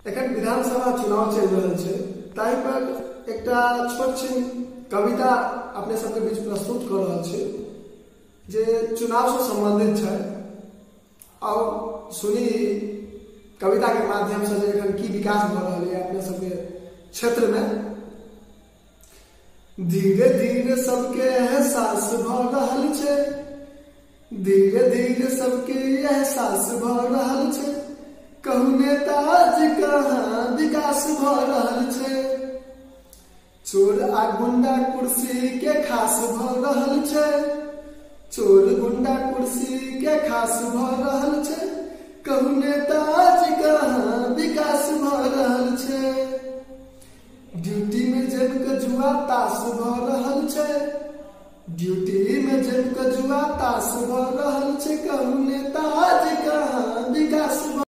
एखन विधानसभा चुनाव चलि रहल छै, ताहि पर एकटा छोट छिन कविता अपने सबके बीच प्रस्तुत कऽ रहल छी जे चुनावसँ सम्बन्धित छै। और सुनी कविता के माध्यम से जे एखन की विकास भऽ रहल है अपने सबके क्षेत्र में। धीरे धीरे सबके एहसास भऽ रहल छै, धीरे धीरे सबके एहसास भऽ रहल छै, कहू नेताजी कहाँ विकास भऽ रहल छै। चोर आ गुंडा कुर्सी के खास भऽ रहल छै, चोर गुंडा कुर्सी के खास भऽ रहल छै, कहू नेताजी कहाँ विकास भऽ रहल छै। ड्यूटी में जम के जुआ ताश भऽ रहल छै, ड्यूटी में जम के जुआ ताश भऽ रहल छै, कहू नेताजी कहाँ विकास।